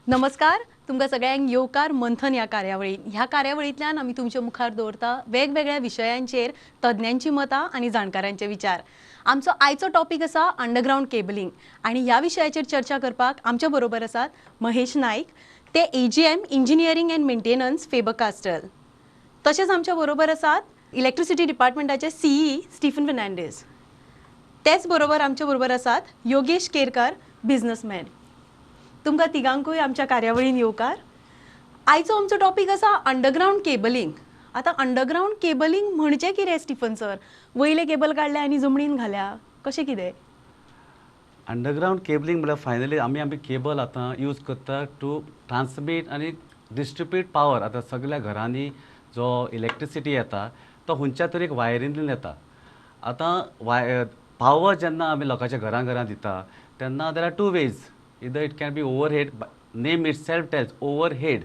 नमस्कार, तुमकां सगळ्यांक येवकार मंथन ह्या कार्यावळीन. ह्या कार्यावळींतल्यान आमी तुमच्या मुखार दवरता वेगवेगळ्या विशयांचेर तज्ञांची मतां आनी जाणकारांचे विचार. आमचो आयचो टॉपीक आसा अंडरग्रावंड केबलिंग आनी ह्या विशयाचेर चर्चा करपाक आमच्या बरोबर आसात महेश नायक, ते AGM engineering and maintenance, Faber Castell. तशेंच आमच्या बरोबर आसात इलेक्ट्रिसिटी डिपार्टमेंटाचे सीई स्टीफन फर्नांडीस. तेच बरोबर आमच्या बरोबर आसात योगेश केरकर, बिझनसमॅन. तुमकां तिगांकूय आमच्या कार्यावळीन येवकार. आयचो आमचो टॉपीक आसा अंडरग्रावंड केबलिंग. आतां अंडरग्रावंड केबलिंग म्हणजे कितें स्टिफन सर? वयले केबल काडले आनी जमनीन घाल्या, कशें कितें? अंडरग्रावंड केबलिंग म्हळ्यार फायनली आमी आमी केबल आतां यूज करता टू ट्रान्समीट आनी डिस्ट्रिब्यूट पावर. आतां सगल्या घरांनी जो इलेक्ट्रिसिटी येता तो खंयच्या तरी एक वायरींतल्यान येता. आतां वाय पावर जेन्ना आमी लोकांच्या घरां घरां दिता तेन्ना there are two ways. Either it can be overhead, name itself tells overhead,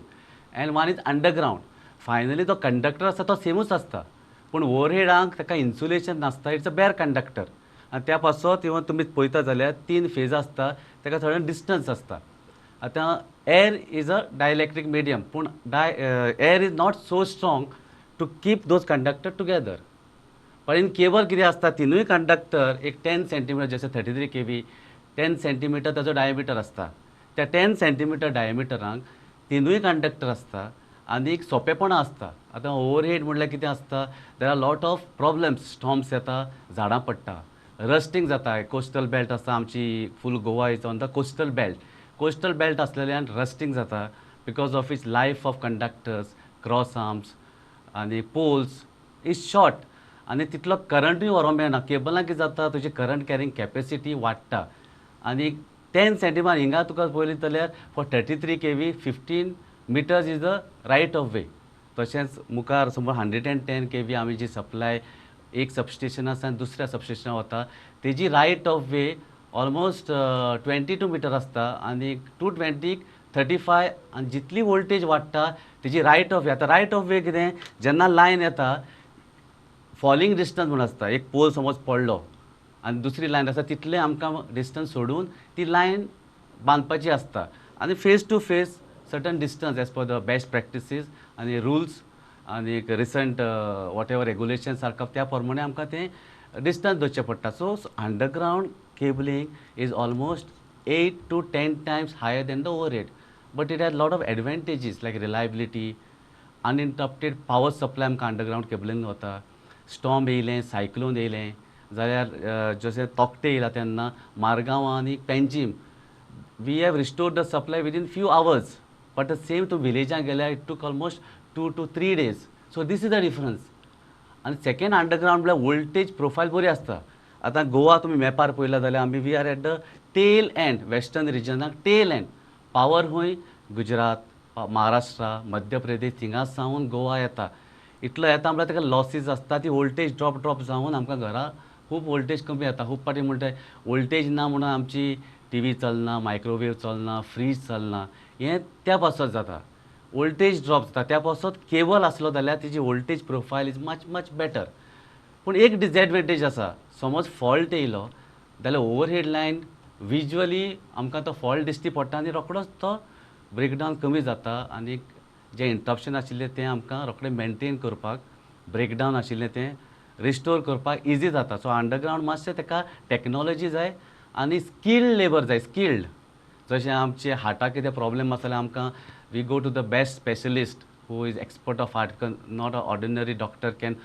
and one is underground. Finally तो कंडक्टर आसता तो सेमूच आसता, पूण ओवरहेडाक ताका इन्सुलेशन नासता, it's a bare conductor. आनी त्या पासत इवन तुमी पळयता जाल्यार तीन फेज आसता, ताका थोडें डिस्टन्स आसता. आतां air is a dielectric medium, पूण air is not so strong to keep those conductor together. पण इन केबल कितें आसता, तिनूय कंडक्टर एक 10 सेंटीमिटर, जशें 33 kV, 10 centimeter ताजो डायमिटर आसता. त्या 10 सेंटीमिटर डायमिटरांक तिनूय कंडक्टर आसता आनी एक सोंपेपणां आसता. आतां ओवरहेड म्हणल्यार कितें आसता, there are lot of problems. Storms येता, झाडां पडटा, रस्टींग जाता. कोस्टल बेल्ट आसता आमची, full Goa is on the coastal belt. Coastal belt आसलेल्यान rusting जाता because of its life of conductors, cross arms आनी पोल्स is short आनी तितलो करंटूय व्हरोंक मेळना. केबलां कितें जाता, तुजी करंट कॅरिंग कॅपेसिटी वाडटा आनी 10 सेंटीमिटर हिंगा तुका पळयली जाल्यार for 33 kV 15 meters is the right of way. तशेंच मुखार समज 110 kV आमी जी सप्लाय एक सबस्टेशन आसा आनी दुसऱ्या सबस्टेशनार वता, तेजी right of way almost 22 meter आसता आनी 220, 35. आनी जितली वोल्टेज वाडटा तेजी रायट ऑफ वे. आतां रायट ऑफ वे कितें, जेन्ना लायन येता फॉलिंग डिस्टन्स म्हूण आसता. एक पोल समज पडलो आनी दुसरी लायन आसा, तितलें आमकां डिस्टन्स सोडून ती लायन बांदपाची आसता आनी phase to phase certain distance as per the best practices आनी रुल्स आनी एक रिसंट what ever रेगुलेशन सारको, त्या प्रमाणे आमकां तें डिस्टन्स दवरचें पडटा. So underground cabling is almost 8 to 10 times higher than the overhead, but it has lot of advantages like reliability, uninterrupted power supply. आमकां अंडरग्रावंड केबलिंग वता. स्टॉर्म येयलें, सायक्लोन येयलें जाल्यार, जशें तोक्ते येयला तेन्ना मारगांव आनी Panjim we have restored the supply within few hours, but the same तूं विलेजान गेल्यार it took almost 2 to 3 days. So this is the difference. आनी सेकेंड, अंडरग्रावंड म्हळ्यार वोल्टेज प्रोफायल बरी आसता. आतां गोवा तुमी मॅपार पळयला जाल्यार आमी we are at the tail end, western रिजनाक tell and. Power खंय गुजरात, महाराष्ट्रा, मध्य प्रदेश थिंगा सावन गोवा येता. इतलो येता म्हळ्यार ताका लॉसीस आसता. ती वोल्टेज ड्रॉप ड्रॉप जावन आमकां घरा खूब वोल्टेज कमी येता. खूब फावटी म्हणटा वोल्टेज ना म्हणून आमची टीवी चलना, मायक्रोवेव चलना, फ्रीज चलना. हें त्या पासत जाता, वोल्टेज ड्रॉप जाता. त्या पासत केबल आसलो जाल्यार तेजी voltage profile is much much better. पूण एक डिसएडवांटेज आसा, समज फॉल्ट येयलो जाल्यार ओवरहेड लायन विज्युअली आमकां तो फॉल्ट दिश्टी पडटा आनी रोखडोच तो ब्रेकडावन कमी जाता आनी जें इंटरप्शन आशिल्लें तें आमकां रोखडें मेनटेन करपाक, ब्रेकडावन आशिल्लें तें रिस्टोर करपाक इजी जाता. सो अंडरग्रावंड मातशें ताका टॅक्नोलॉजी जाय आनी स्किल्ड लेबर जाय, स्किल्ड. जशें आमचे हार्टाक कितें प्रॉब्लेम आसा जाल्यार आमकां we go to the best specialist who is expert of heart. Not a ordinary doctor can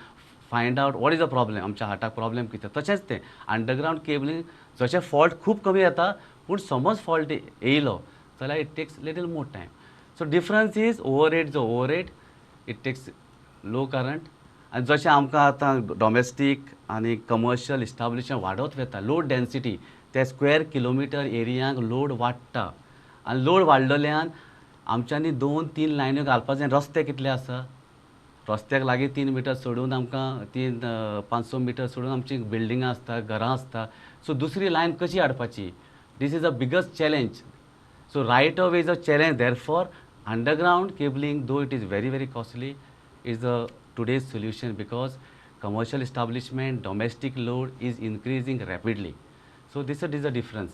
find out what is a problem, आमच्या हार्टाक प्रॉब्लेम कितें. तशेंच तें अंडरग्रावंड केबलिंग, जशें फॉल्ट खूब कमी येता, पूण समज फॉल्ट येयलो जाल्यार it takes little more time. So difference is overhead जो overhead, it takes low current. आनी जशें आमकां आतां डॉमेस्टीक आनी कमर्शियल इस्टाब्लिशमेंट वाडत वता, लोड डेन्सिटी ते स्क्वेअर किलोमिटर एरियांक लोड वाडटा आनी लोड वाडलेल्यान आमच्यांनी दोन तीन लायन्यो घालपाक जाय. रस्ते कितले आसा, रस्त्याक लागीं 3 मिटर सोडून आमकां तीन 500 मिटर सोडून आमची बिल्डिंगां आसता, घरां आसता. सो दुसरी लायन कशी हाडपाची, this is a biggest challenge. So right of is a challenge. Therefore underground cabling, though it is very very costly, is the today's solution because commercial establishment, domestic load is increasing rapidly. So this is the difference.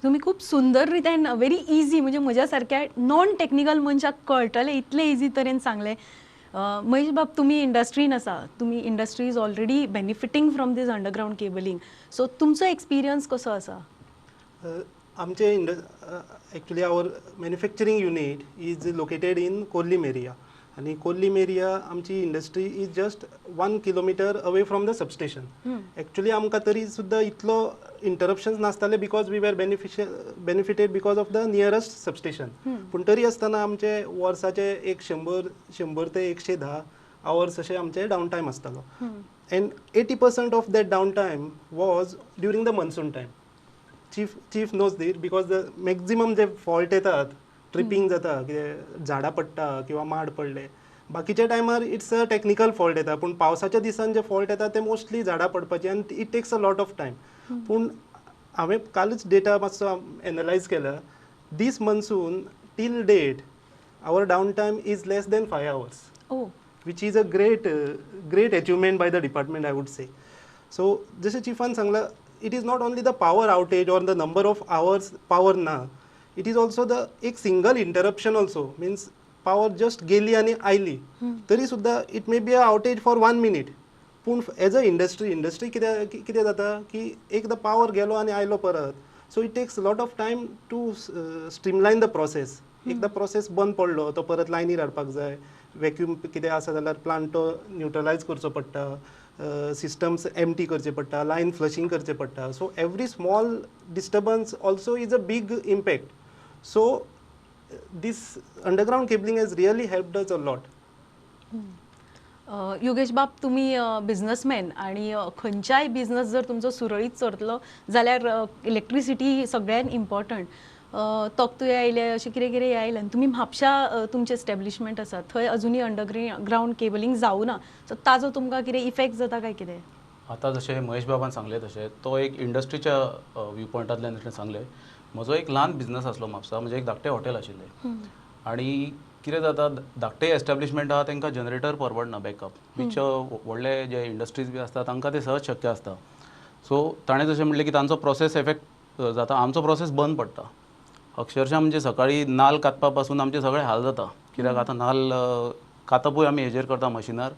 तुम्ही खूप सुंदर रित्यान very easy, म्हणजे म्हज्या सारक्या non technical मनशाक कळटलें इतले easy तरेन सांगलें. महेश बाब, तुमी इंडस्ट्रीन आसा, तुमी industry is already benefiting from this underground cabling, so तुमचो एक्सपिरियन्स कसो आसा? आमचे actually our manufacturing unit is located in Khorlim area आनी कोल्लीम एरिया आमची industry is just 1 kilometer away from the substation. Actually आमकां तरी सुद्दां इतलो इंटरप्शन्स नासताले because we were beneficial benefited because of the nearest substation. पूण तरी आसतना आमचे वर्साचे एक 100 ते 110 आवर्स अशे आमचे डावन टायम आसतालो and 80% of that down time was during the monsoon time. Chief knows this because the maximum J fault येतात, ट्रिपींग जाता, कितें झाडां पडटा किंवा माड पडले, बाकीच्या टायमार it's a technical fault येता, पूण पावसाच्या दिसान जे फॉल्ट येता ते मोस्टली झाडां पडपाची आनी it takes a lot of time. पूण हांवें कालच डेटा मातसो एनलायज केला. This monsoon till date our down time is less than 5 hours, O which is a great achievement by the department, I would say. So जशें चिफान सांगला, it is not only the power outage or the number of hours power ना, it is also the एक single interruption also. Means power just गेली आनी आयली तरी सुद्दां it may be a outage for one minute. पूण as a industry कितें जाता की एकदां पावर गेलो आनी आयलो परत, so it takes lot of time to streamline the process. एकदां प्रोसेस बंद पडलो तो परत लायनीर हाडपाक जाय, वॅक्यूम कितें आसा जाल्यार प्लांट तो न्युट्रलायज करचो पडटा, सिस्टम्स एमटी करचे पडटा, लायन फ्लशींग करचें पडटा. So every small disturbance also is a big impact. So this underground cabling has really helped us a lot. Yogesh बाब, तुमी बिजनसमॅन आनी खंयच्याय बिजनस जर तुमचो सुरळीत चलतलो जाल्यार इलेक्ट्रिसिटी सगळ्यान इम्पॉर्टंट. तोक्तूय आयले, अशें कितें कितें आयलें आनी तुमी म्हापशा तुमचें एस्टेब्लिशमेंट आसा, थंय अजुनूय अंडरग्रावंड केबलिंग जावना, सो ताजो तुमकां कितें इफेक्ट जाता काय कितें? आतां जशें महेश बाबान सांगलें तशें तो एक इंडस्ट्रीच्या व्यू पॉयंटांतल्यान जशें सांगलें, म्हजो एक ल्हान बिजनस आसलो म्हापसा, म्हणजे एक धाकटें हॉटेल आशिल्लें. आनी कितें जाता, धाकटे एस्टेब्लिशमेंट आहा तांकां जनरेटर परवडना बॅकअप, which व्हडले जे इंडस्ट्रीज बी आसता तांकां ते सहज शक्य आसता. सो ताणें जशें म्हणलें की तांचो प्रोसेस एफेक्ट जाता, आमचो प्रोसेस बंद पडटा अक्षरशा. म्हणजे सकाळी नाल्ल कातपा पासून आमचे सगळे हाल जाता, कित्याक आतां नाल्ल कातपूय आमी हेजेर करता मशिनार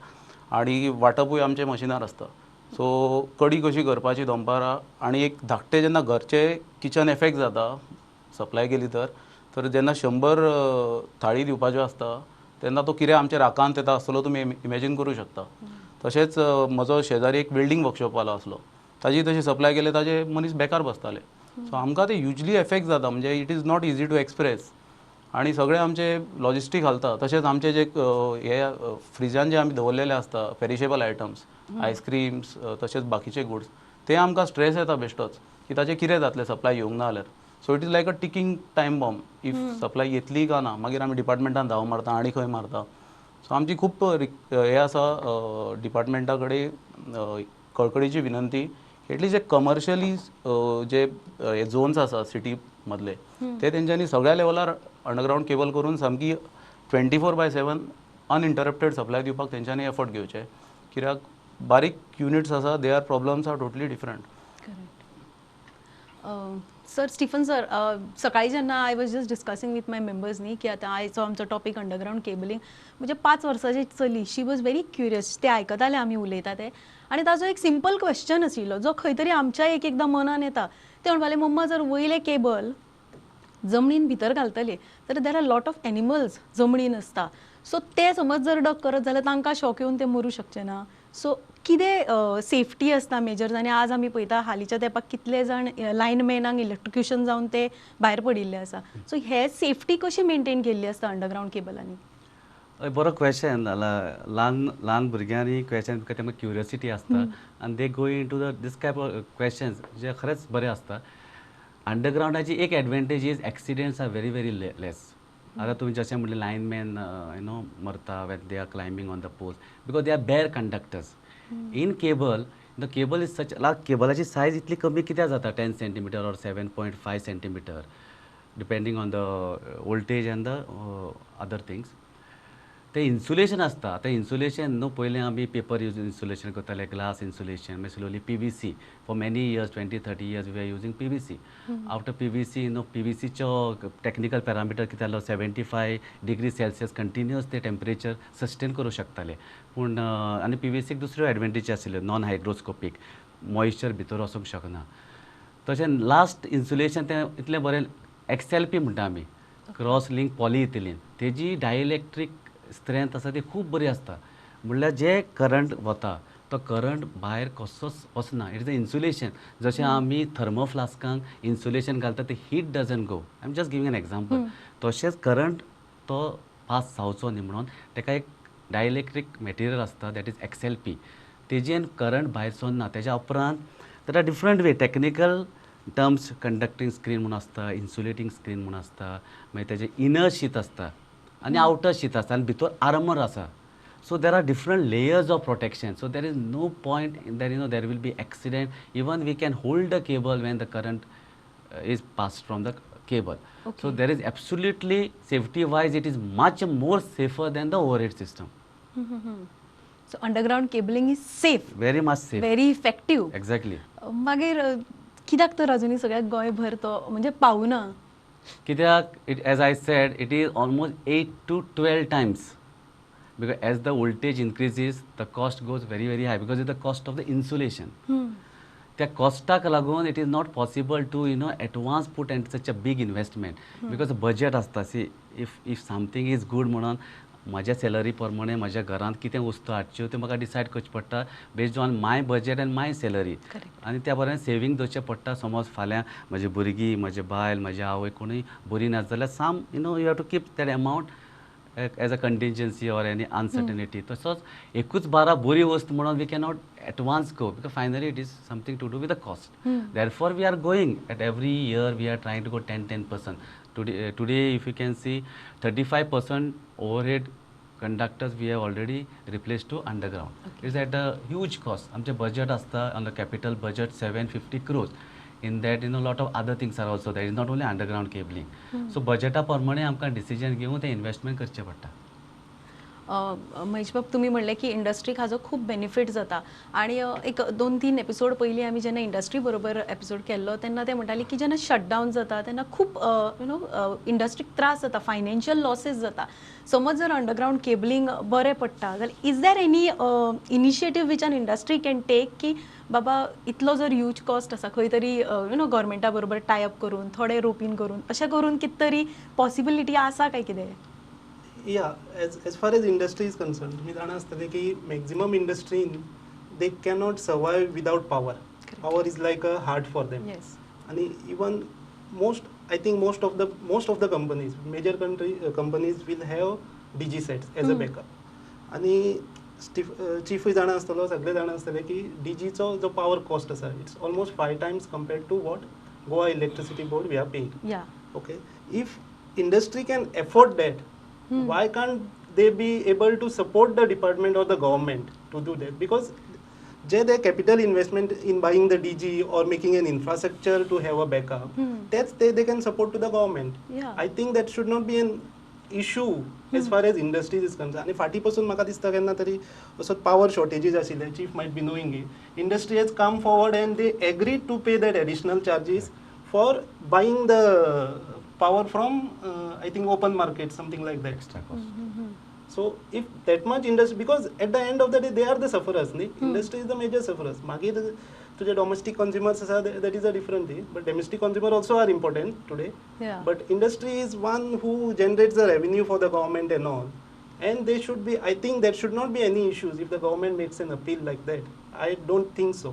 आनी वांटपूय आमचे मशिनार आसता. सो कडी कशी करपाची दनपारां आनी एक धाकटें जेन्ना घरचें किचन एफेक्ट जाता सप्लाय केली तर जेन्ना 100 थाळी दिवपाच्यो आसता तेन्ना तो कितें आमच्या राकांत येता आसतलो तुमी इमेजीन करूं शकता. तशेंच म्हजो शेजारी एक वेल्डींग वर्कशॉपवालो आसलो, ताजी तशी सप्लाय केले ताजे मनीस बेकार बसताले. सो आमकां ते ह्युजली एफेक्ट जाता, म्हणजे it is not easy to express. आनी सगळे आमचे लॉजिस्टीक हालता. तशेंच आमचे जे हे फ्रिजान जे आमी दवरलेले आसता पेरिशेबल आयटम्स, आयस्क्रीम्स, तशेंच बाकीचे गुड्स, ते आमकां स्ट्रेस येता बेश्टोच की ताचें कितें जातलें सप्लाय येवंक ना जाल्यार. So it is like a ticking time bomb if supply येतली काय ना. मागीर आमी डिपार्टमेंटान धांव मारता आनी खंय मारता. सो आमची खूब हे आसा, डिपार्टमेंटा कडेन कळकळीची विनंती, एटलिस्ट जे कमर्शियली जे हे झोन्स आसा सिटी मदले ते तेंच्यांनी सगळ्या लेवलार अंडरग्रावंड केबल करून सामकी 24/7 uninterrupted supply दिवपाक तेंच्यांनी एफर्ट घेवचे, कित्याक बारीक युनिट्स आसा, their problems are totally different. Correct. Sir, Stephen sir, सकाळी जेन्ना I was just discussing with my members न्ही की आतां आयचो आमचो टॉपीक अंडरग्रावंड केबलिंग, म्हणजे 5 वर्साची चली, she was very curious. ते आयकताले आमी उलयता ते आनी ताजो एक सिंपल क्वेश्चन आशिल्लो जो खंय तरी आमच्या एक एकदां मनान येता. ते म्हणपाले, मम्मा, जर वयलें केबल जमनीन भितर घालतली तर there are lot of animals जमनीन आसता, सो ते समज जर डग करत जाल्यार तांकां शॉक येवन ते मरूं शकचे ना? सो कितें सेफ्टी आसता मेजर्स? आनी आज आमी पळयता हालींच्या तेंपाक कितले जाण लायनमॅनांक इलेक्ट्रिक्युशन जावन ते भायर पडिल्ले आसा. सो हे सेफ्टी कशी मेंटेन केल्ली आसता अंडरग्रावंड केबलांनी? हय, बरो क्वेश्चन. ल्हान ल्हान भुरग्यांनी क्वेश्चन, because तेंकां क्युरियोसिटी आसता आनी they go into the this type of questions जे खरेंच बरें आसता. अंडरग्रावंडाची एक advantage is accidents are very very less. आतां तुमी जशें म्हणलें, लायनमॅन you know मरता when they are climbing on the poles because they are bare conductors. In cable, the cable is such, केबलाची size इतली कमी कित्याक जाता, 10 centimeter or 7.5 centimeter, depending on the voltage and the other things. तें insulation आसता. तें insulation न्हू, पयलीं आमी पेपर यूज इन्सुलेशन करताले, ग्लास इन्सुलेशन, मागीर slowly PVC. For many years, 20-30 years we are using PVC. After PVC न्हू, पीव्हीसीचो टॅक्निकल पॅरामिटर कितें जालो, 75 डिग्री सेल्सियस कंटिन्युअस ते टेम्परेचर सस्टेन करूं शकताले. पूण आनी पीव्हीसीक दुसऱ्यो एडवांटेज आशिल्ल्यो, नॉन हायग्रोस्कोपीक, मॉइश्चर भितर वचूंक शकना. तशें लास्ट इन्सुलेशन तें इतलें बरें एक्सएलपी म्हणटा आमी, क्रॉस लिंक पॉलिइथिलीन. तेजी डायइलेक्ट्रीक स्ट्रेंथ आसा ती खूब बरी आसता. म्हणल्यार जे करंट वता तो करंट भायर कसोच वचना. It is a insulation. जशें आमी थर्मोफ्लास्कांक इन्सुलेशन घालता, ते heat doesn't go. I am just giving an example. तशेंच करंट तो पास जावचो न्ही म्हणून ताका एक डायइलेक्ट्रीक मटेरियल आसता, that is XLP. तेजेन करंट भायर सरना. तेज्या उपरांत there are different way, technical terms, conducting screen म्हणून आसता, इन्सुलेटींग स्क्रीन म्हणून आसता, मागीर तेजें इनर शीत आसता आनी आवटर शीत आसता आनी भितर आर्मर आसा. So there are different layers of protection. So there is no point there there will be accident. Even we can hold the cable when the current is passed from the cable. So there is absolutely, safety wise, it is much more safer than the overhead system. So underground cabling is safe? Very much safe. Very effective. Exactly. मागीर कित्याक तर अजुनूय सगळ्याक गोंयभर तो म्हणजे पावना? कित्याक, it, as I said, it is almost 8 to 12 times, because as the voltage increases, the cost goes very very high, because it's the cost of the insulation. त्या कॉस्टाक लागून it is not possible to at once put and such a big investment, because budget आसता. See, if something is good म्हणून म्हज्या salary प्रमाणे म्हज्या घरांत कितें वस्तू हाडच्यो त्यो म्हाका डिसायड करचें पडटा, based on my budget and my salary. आनी त्या बरें सेवींग दवरचें पडटा. समज फाल्यां म्हजी भुरगीं, म्हजी बायल, म्हजी आवय कोणूय बरी नासत जाल्यार some you have to keep that amount as a contingency or any uncertainty. तसोच एकूच बारा बरी वस्त म्हणून we cannot advance go, because finally it is something to do with the cost. Therefore we are going at every year, we are trying to go 10-10%. Today if you can see, 35% overhead conductors we have already replaced to underground. It's at a huge cost. आमचें budget आसता on the capital budget 750 crores. In that, lot of other things are also there. It's not only underground cabling. So बजेटा प्रमाणे आमकां decision घेवन तें investment करचें पडटा. महेश बाब, तुमी म्हणलें की इंडस्ट्रीक हाजो खूब बेनिफीट जाता आनी एक दोन तीन एपिसोड पयलीं आमी जेन्ना इंडस्ट्री बरोबर एपिसोड केल्लो तेन्ना ते म्हणटाले की जेन्ना शटडावन जाता तेन्ना खूब you know इंडस्ट्रीक त्रास जाता, फायनान्शियल लॉसीस जाता. समज जर अंडरग्रावंड केबलिंग बरें पडटा जाल्यार is there any initiative which an industry can take की बाबा इतलो जर ह्यूज कॉस्ट आसा, खंय तरी you know गव्हर्मेंटा बरोबर टाय अप करून, थोडे रोपीन करून, अशें करून कितें तरी पॉसिबिलिटी आसा काय कितें? Yeah, as far as industry is concerned, तुम्ही जाणा आसतले की maximum इंडस्ट्रीन they cannot survive without power. Power is like a heart for them. आणि even most, I think most of the companies, major country companies will have DG sets as a backup. आणि स्टीफ चीफूय जाणा आसतलो, सगळे जाणा आसतले की डीजीचो जो power cost आसा, it's almost five times compared to what Goa Electricity Board we are paying. Okay, if industry can afford that, why can't they be able to support the department or the government to do that? Because जे ते capital investment in buying the DG or making an infrastructure to have a backup, that's they can support to the government. I think that should not be an issue as far as industries is concerned. आनी फाटीं पसून म्हाका दिसता केन्ना तरी असो power शॉर्टेजीस आशिल्ले, chief might be knowing it, industry has come forward and they agree to pay that additional charges for buying the power from, I think, open market, something like that. Extra cost. So if that much industry, because at the end of the day they are the sufferers न्ही, industry is the major sufferers. मागीर तुजे domestic consumers आसा, that is a different thing, but domestic consumer also are important today. But industry is one who generates the revenue for the government and all, and they should be, I think there should not be any issues if the government makes an appeal like that. I don't think so.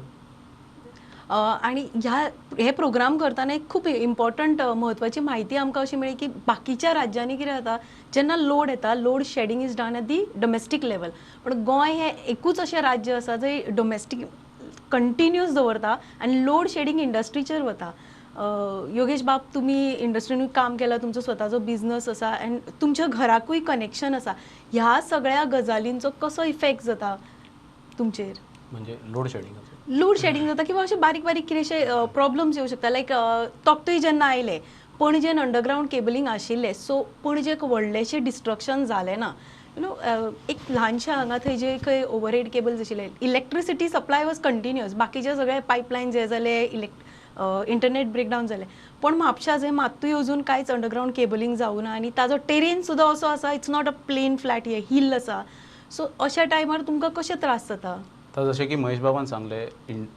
आणि ह्या हे programme करतना एक खूब important म्हत्वाची म्हायती आमकां अशी मेळ्ळी की बाकीच्या राज्यांनी कितें जाता, जेन्ना लोड येता, load shedding is done at the domestic level. पण गोंय हें एकूच अशें राज्य आसा जंय डोमेस्टीक कंटिन्यूस दवरता आनी लोड शेडींग इंडस्ट्रीचेर वता. योगेश बाब, तुमी इंडस्ट्रीनूय काम केलां, तुमचो स्वताचो बिजनस आसा आनी तुमच्या घराकूय कनेक्शन आसा. ह्या सगळ्या गजालींचो कसो इफेक्ट जाता तुमचेर? म्हणजे लोड शेडिंगाचो? लोड शेडींग जाता किंवा अशे बारीक बारीक कितेंशे प्रॉब्लम्स येवं शकता. लायक तोक्तूय जेन्ना आयले, पणजेन अंडरग्रावंड केबलिंग आशिल्लें, सो पणजेक व्हडलेशें डिस्ट्रक्शन जालें ना. You know एक ल्हानशें हांगा थंय जे खंय ओवरहेड केबल्स आशिल्ले, इलेक्ट्रिसिटी सप्लाय वॉज कंटिन्युअस. बाकीचे सगळे पायपलायन्स हे जाले, इंटरनेट ब्रेकडावन जाले, पण म्हापशा जंय मात्तूय अजून कांयच अंडरग्रावंड केबलिंग जावना आनी ताजो टेरेन सुद्दां असो आसा, it's not a plain flat, हे हिल आसा. सो अशा टायमार तुमकां कशें त्रास जाता? आतां जशें की महेश बाबान सांगलें, in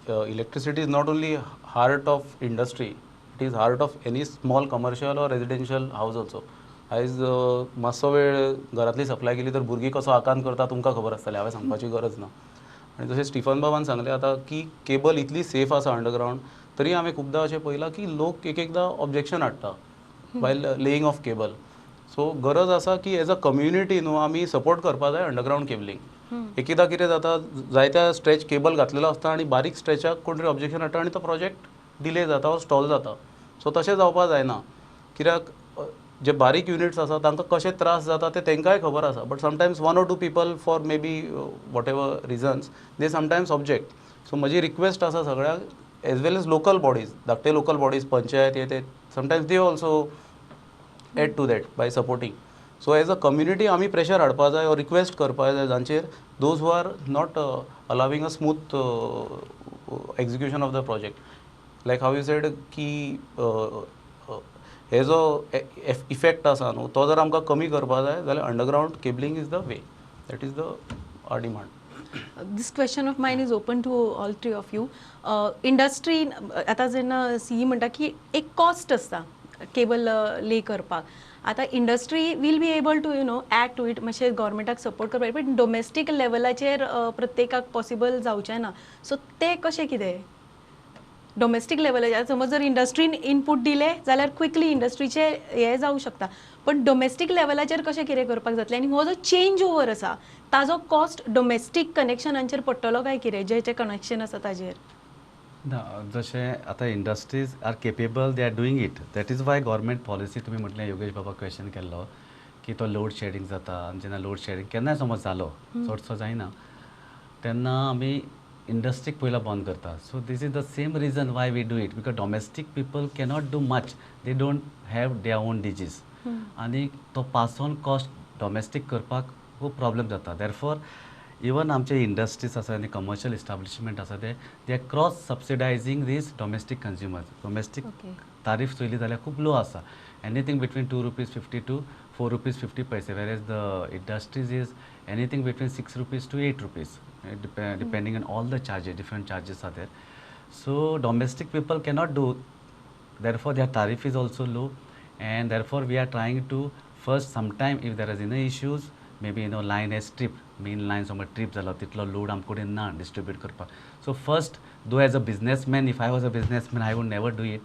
electricity is not only heart of industry, it is heart of any small commercial or residential house also. आयज मातसो वेळ घरांतली सप्लाय गेली तर भुरगीं कसो आकांत करता तुमकां खबर आसतलें, हांवें सांगपाची गरज ना. आनी जशें स्टिफन बाबान सांगलें आतां की केबल इतली सेफ आसा अंडरग्रावंड, तरी हांवें खुबदां अशें पळयलां की लोक एक एकदां ऑब्जेक्शन हाडटा while laying of cable. So गरज आसा की एज अ कम्युनिटी न्हू आमी सपोर्ट करपा जाय अंडरग्रावंड केबलिंग. एक एकदां कितें जाता, जायत्या स्ट्रेच केबल घातलेलो आसता आनी बारीक स्ट्रेचाक कोण तरी ऑब्जेक्शन हाडटा आनी तो प्रोजेक्ट डिले जाता ऑर स्टॉल जाता. सो तशें जावपा जायना, कित्याक जे बारीक युनिट्स आसा तांकां कशे त्रास जाता ते तांकांय खबर आसा, but sometimes one or two people for maybe whatever reasons they sometimes object. So म्हजी रिक्वेस्ट आसा सगळ्यांक, as well as local bodies, धाकटे लोकल बॉडीज, पंचायत हे ते, sometimes they also add to that by supporting. So as a community आमी pressure हाडपा जाय or request करपा जाय जांचेर, those who are not allowing a smooth execution of the project. Like how you said की हे जो इफेक्ट आसा न्हू तो जर आमकां कमी करपा जाय जाल्यार underground cabling is the way, that is the our demand. This question of mine is open to all three of you. Industry आतां जेन्ना सीई म्हणटा की एक कॉस्ट आसता केबल ले करपाक, आतां industry will be able to add to it, मातशें गव्हर्मेंटाक support करपाक, बट डोमेस्टीक लेवलाचेर प्रत्येकाक पॉसिबल जावचें ना. सो तें कशें कितें डोमेस्टीक लेवलाचेर समज जर इंडस्ट्रीन इनपूट दिलें जाल्यार क्विकली इंडस्ट्रीचे हें जावं शकता, पण डोमेस्टीक लेवलाचेर कशें कितें करपाक जातलें आनी हो जो चेंज ओवर आसा ताजो कॉस्ट डोमेस्टीक कनेक्शनांचेर पडटलो काय कितें, जेचें कनेक्शन आसा ताजेर? ना, जशें आतां industries are capable, they are doing it, that is why government policy. तुमी म्हटलें, योगेश बाबा क्वेश्चन केल्लो की तो लोड शेडींग जाता आनी जेन्ना लोड शेडींग केन्नाय समज जालो, चडसो जायना, तेन्ना आमी इंडस्ट्रीक पयलो बंद करता. So this is the same reason why we do it, because domestic people cannot do much, they don't have their own DGs आनी तो पास ऑन कॉस्ट डोमेस्टीक करपाक खूब प्रॉब्लम जाता. देरफॉर इवन आमचे इंडस्ट्रीज आसा आनी कमर्शियल इस्टाब्लिशमेंट आसा ते they are cross subsidizing these domestic consumers. Domestic tariff चोयली जाल्यार खूब लो आसा, anything between ₹2.50 to ₹4.50, whereas the industries is anything between ₹6 to ₹8, depending on all the charges, different charges are there. So domestic people cannot do, therefore their tariff is also low, and therefore we are trying to first sometime if there is any issues, maybe line has tripped, main line somewhere trip जाला, तितलो load आमचे कडेन ना distribute करपाक. So first, though as a businessman, if I was a businessman, I would never do it,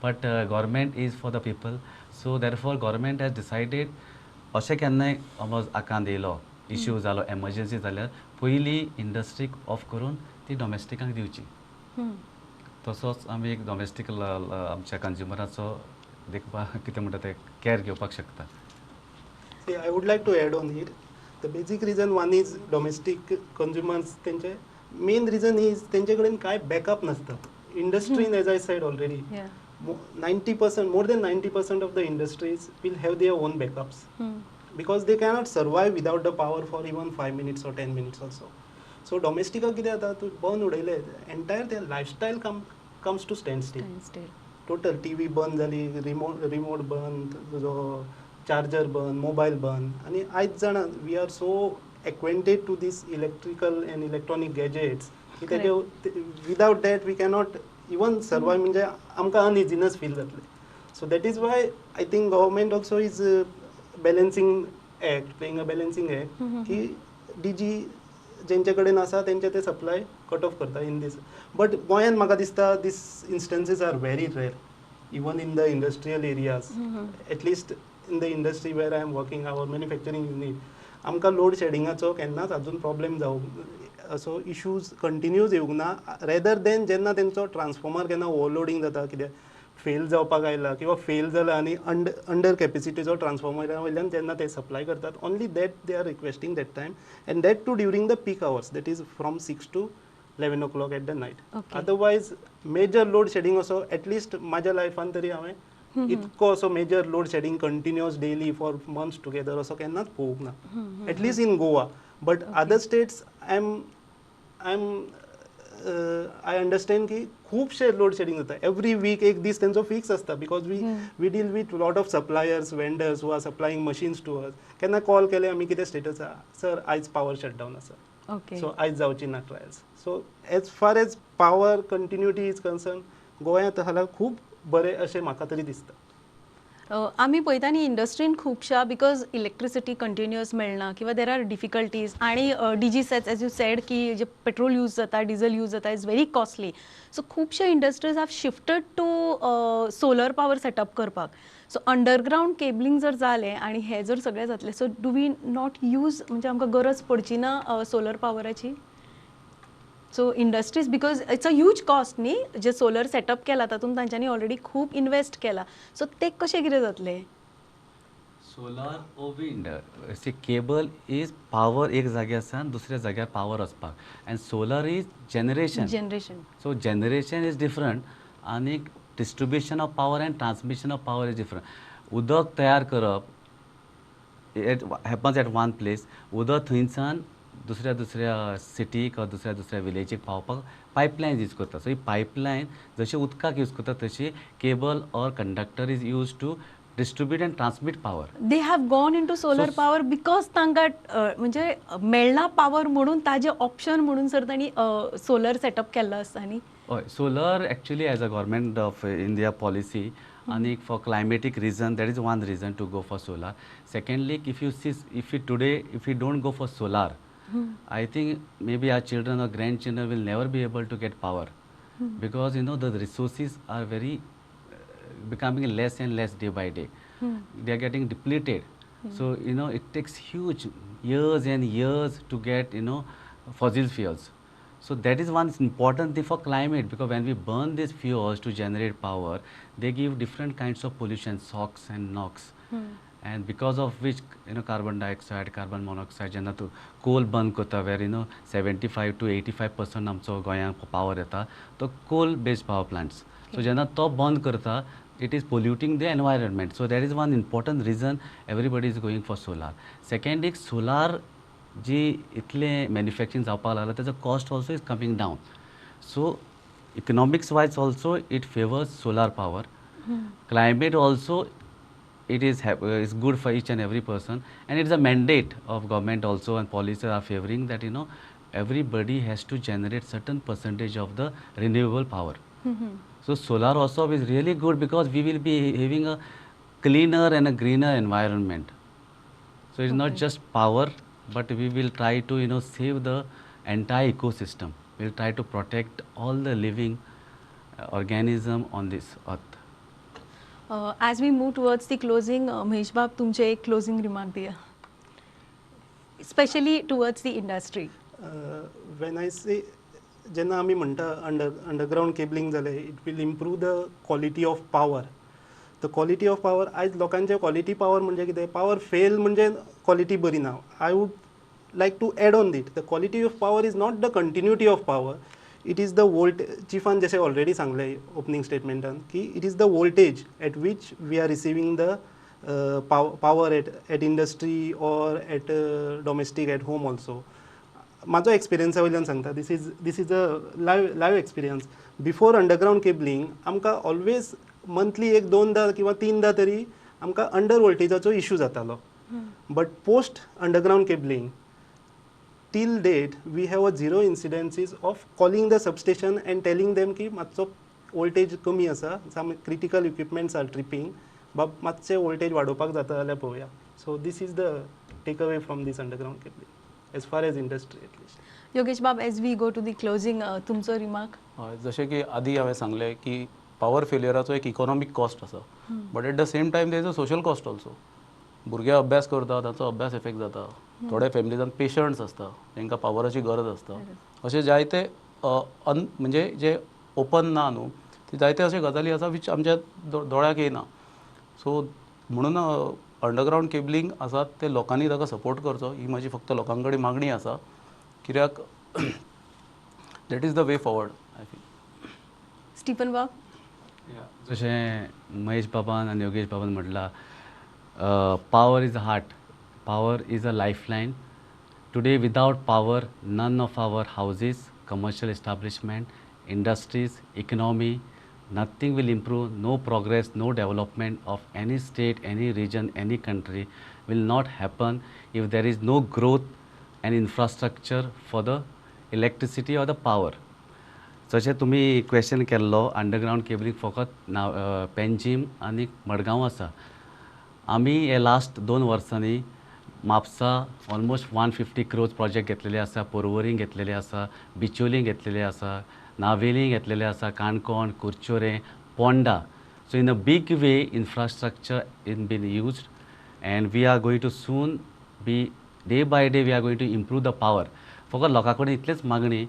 but government is for the people, so therefore government has decided अशें केन्नाय समज आकांत येयलो, इश्यू जालो, एमर्जन्सी जाल्यार पयलीं इंडस्ट्रीक ऑफ करून ती डोमेस्टिकांक दिवची. तसोच आमी एक डोमेस्टीक आमच्या कंज्युमराचो देखभाल कितें म्हणटा ते कॅर घेवपाक शकता. See, I would like to add on here. The basic reason one is domestic consumers, तेंचे main reason is तेंचे कडेन काय backup नासता. Industry, as I said already, 90%, more than 90% of the industries will have their own backups because they cannot survive without the power for even 5 minutes or 10 minutes also. So domestic कितें जाता, तूं बंद उडयलें, entire their lifestyle comes to standstill. Total TV बंद जाली, remote बंद, तुजो charger बंद, मोबायल बंद. आनी आयज जाणा we are so acquainted to this electrical and electronic gadgets की तेजे without that we cannot even survive, म्हणजे आमकां अनइझीनस फील जातलें. So that is why I think government also is balancing act, playing a balancing act की DG जेंचे कडेन आसा तेंचे ते सप्लाय कट ऑफ करता इन दीस. बट गोंयांत म्हाका दिसता these instances are very rare, even in the industrial areas. At least in the industry where I am working, our manufacturing unit, आमकां लोड शेडिंगाचो केन्नाच अजून प्रॉब्लेम जावंक असो इश्यूज कंटिन्यूज येवंक ना. रेदर देन जेन्ना तेंचो ट्रान्सफॉर्मर केन्ना ओवरलोडींग जाता, कित्याक फेल जावपाक आयला किंवा फेल जाला आनी अंडर कॅपेसिटीचो ट्रान्सफॉर्मरा वयल्यान जेन्ना ते सप्लाय करतात, only that they are requesting that time, and that too during the peak hours, that is from 6 to 11 o'clock at the night. Otherwise major load shedding असो एटलिस्ट म्हाज्या लायफान तरी हांवें इतको असो major load shedding continuous daily for months together असो केन्नाच पळोवंक ना, at least in Goa. But other states I am I understand की खुबशे लोड शेडिंग जाता. एवरी वीक एक दीस तेंचो फिक्स आसता, because we deal with lot of suppliers, vendors who are supplying machines to us. केन्ना कॉल केले आमी, कितें स्टेटस आसा सर, आयज पावर शटडावन आसा, सो आयज जावची ना trials. So as far as power continuity is concern, गोंयांत जाल्यार खूब बरें अशें म्हाका तरी दिसता. आमी पळयता न्ही इंडस्ट्रीन खुबश्या, because electricity continuous मेळना किंवा there are difficulties आणि DG sets, as you said की जे पेट्रोल यूज जाता, डिझल यूज जाता, is very costly. सो खुबशे industries have shifted to solar power setup करपाक. सो अंडरग्रावंड केबलिंग जर जालें आनी हें जर सगळें जातलें, so do we not use, म्हणजे आमकां गरज पडची ना solar पावराची? So industries, because it's a huge cost न्ही, जे सोलर सेटअप केला तातूंत तांच्यांनी ऑलरेडी खूब इन्वेस्ट केला, सो ते कशें कितें जातलें? Solar or wind, see, cable is power एक जाग्यार सावन दुसऱ्या जाग्यार पावर वचपाक and solar is generation. Generation. So generation is different आनी distribution of power and transmission of power is different. उदक तयार करप, it happens at one place. उदक थंयसान दुसऱ्या दुसऱ्या सिटीक वा दुसऱ्या दुसऱ्या विलेजीक पावपाक पायपलायन यूज करता. सो ही पायपलायन जशी उदकाक यूज करता, तशी cable or conductor is use to distribute and transmit power. They have gone into solar power because तांकां म्हणजे मेळना पावर म्हणून, ताजें ऑप्शन म्हणून सर तांणी सोलर सेटअप केल्लो आसता न्ही? हय, solar actually as a Government of India policy आनी for climatic reason, that is one reason to go for solar. Secondly, if you see, if you today, if you don't go for solar, I think maybe our children or grandchildren will never be able to get power because the resources are very becoming less and less day by day. They are getting depleted. So it takes huge years and years to get fossil fuels. So that is one important thing for climate, because when we burn these fuels to generate power, they give different kinds of pollution, SOx and NOx. And because of which carbon dioxide, carbon monoxide, जेन्ना तूं कोल burn करता, where 75 to 85% आमचो गोंयांत power येता तो coal based power plants, so जेन्ना तो बंद करता, it is polluting the environment. So that is one important reason everybody is going for solar. Second, एक सोलार जी इतलें मॅन्युफॅक्चरींग जावपाक लागलां, तेजो cost also is coming down. So economics wise also it favours solar power. Climate also it is good for each and every person, and it is a mandate of government also, and policies are favoring that everybody has to generate certain percentage of the renewable power. So solar also is really good because we will be having a cleaner and a greener environment. So it's not just power, but we will try to save the entire ecosystem. We'll try to protect all the living organism on this earth. As we move towards the closing, Mahesh बाब, तुमचे एक closing remark दिया, specially towards the industry. When I से, जेन्ना आमी म्हणटा underground cabling जालें, it will improve the quality of power. The quality of power, आयज लोकांचे क्वॉलिटी पावर म्हणजे कितें? पावर फेल म्हणजे क्वॉलिटी बरी ना. I would like to add on it, the quality of power is not the continuity of power, it is the volt चिफान जशें already सांगलें opening स्टेटमेंटान की it is the voltage at which we are receiving the power at industry or at domestic, at home also. म्हाजो एक्सपिरियन्सा वयल्यान सांगता, this is a live experience. Before underground cabling आमकां always monthly एक दोनदा किंवा तीनदा तरी आमकां अंडर वोल्टेजाचो इशू जातालो, but post underground cabling, till date we have a zero incidences of calling the substation and telling them की मातसो वोल्टेज कमी आसा, some critical equipments are tripping, बाब मातशें वोल्टेज वाडोवपाक जाता जाल्यार पळोवया. So this is the take away from this underground cabling as far as industry at least. Yogesh बाब, as we go to the closing, तुमचो रिमार्क. हय, जशें की आदी हांवें सांगलें की पावर फेलियराचो एक इकॉनॉमीक कॉस्ट आसा, but at the same time there is a social cost also. भुरगे अभ्यास करता, तांचो अभ्यास इफेक्ट जाता. थोडे फॅमिलीजान पेशंट्स आसता, तांकां पावराची गरज आसता. अशे जायते अन म्हणजे जे ओपन ना न्हू, ते जायते अशे गजाली आसा which आमच्या दोळ्याक येयना. सो म्हणून अंडरग्रावंड केबलिंग आसा ते लोकांनी ताका सपोर्ट करचो, ही म्हाजी फक्त लोकां कडेन मागणी आसा, कित्याक that is the way forward, I feel. Stephen Bob. जशें महेश बाबान आनी योगेश बाबान म्हटलां, power is a heart, power is a life line. Today without power none of our houses, commercial establishment, industries, economy, nothing will improve. No progress, no development of any state, any region, any country will not happen if there is no growth and infrastructure for the electricity or the power. जशें तुमी question केल्लो, underground cabling फकत नाव पेंजीम आनी मडगांव आसा. आमी हे last 2 वर्सांनी Mapusa almost 150 crores project घेतलेले आसा, पोरवरींग घेतलेले आसा, बिचोली घेतलेले आसा, नावेली घेतलेले आसा, Canacona, कुरचोरें, Ponda. So in a big way infrastructure in been used and we are going to soon be day by day we are going to improve the power. फकत लोकां कडेन इतलेच मागणी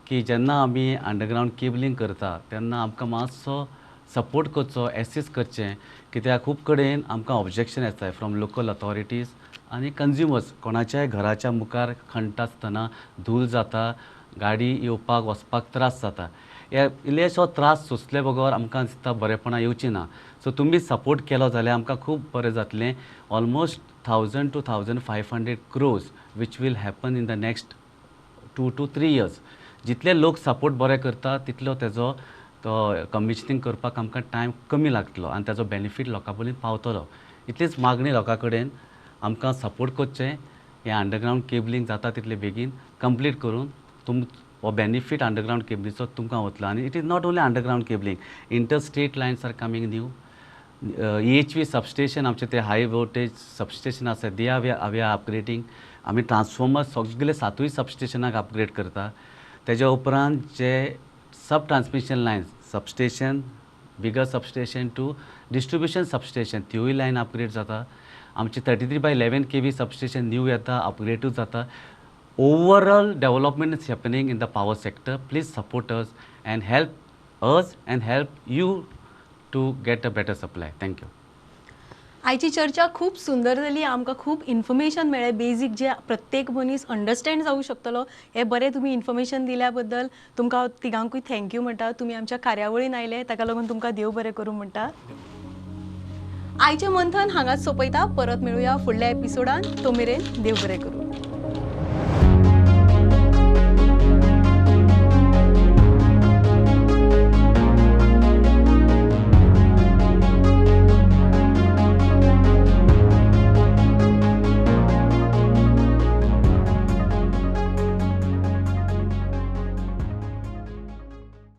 की जेन्ना आमी अंडरग्रावंड केबलिंग करता तेन्ना आमकां मातसो सपोर्ट करचो, एसिस्ट करचें, कित्याक खूब कडेन आमकां ऑब्जेक्शन येता फ्रॉम लोकल ऑथॉरिटीज आनी कंज्युमर्स. कोणाच्याय घराच्या मुखार खणटा आसतना धूल जाता, गाडी येवपाक वचपाक त्रास जाता. हे इल्लेसो त्रास सोंसले बगर आमकां दिसता बरेपणां येवची ना. सो तुमी सपोर्ट केलो जाल्यार आमकां खूब बरें जातलें. Almost 1000 to 1500 crores which will happen in the next 2 to 3 years. जितले लोक सपोर्ट बरे करता तितलो तेजो तो कमिशनींग करपाक आमकां टायम कमी लागतलो आनी ताजो बेनिफीट लोकां पर्यंत पावतलो. इतलीच मागणी लोकां कडेन, आमकां सपोर्ट करचें, हें अंडरग्रावंड केबलिंग जाता तितले बेगीन कंप्लीट करून तुम हो बेनिफीट अंडरग्रावंड केबलिंगचो तुमकां वतलो. आनी it is not only underground cabling, interstate lines are coming new, EHV substation आमचे ते हाय वोल्टेज सबस्टेशन आसा, they are we are upgrading. आमी ट्रान्सफॉर्मर सगळे 7 सबस्टेशनाक अपग्रेड करता. तेज्या उपरांत जे sub transmission lines, substation, bigger substation to distribution substation, त्योय line upgrade जाता. आमची 33/11 kV substation new येता, अपग्रेडूय जाता. Overall development is happening in the power sector. Please support us and help us and help you to get a better supply. Thank you. आयची चर्चा खूब सुंदर जाली, आमकां खूब इन्फॉर्मेशन मेळ्ळें, बेजीक जे प्रत्येक मनीस अंडरस्टँड जावंक शकतलो. हें बरें तुमी इन्फॉर्मेशन दिल्या बद्दल तुमकां हांव तिगांकूय thank you म्हणटा. तुमी आमच्या कार्यावळीन आयले ताका लागून तुमकां देव बरें करूं म्हणटा. आयचें मंथन हांगाच सोंपयता, परत मेळुया फुडल्या एपिसोडान. तो मेरेन देव बरें करूं.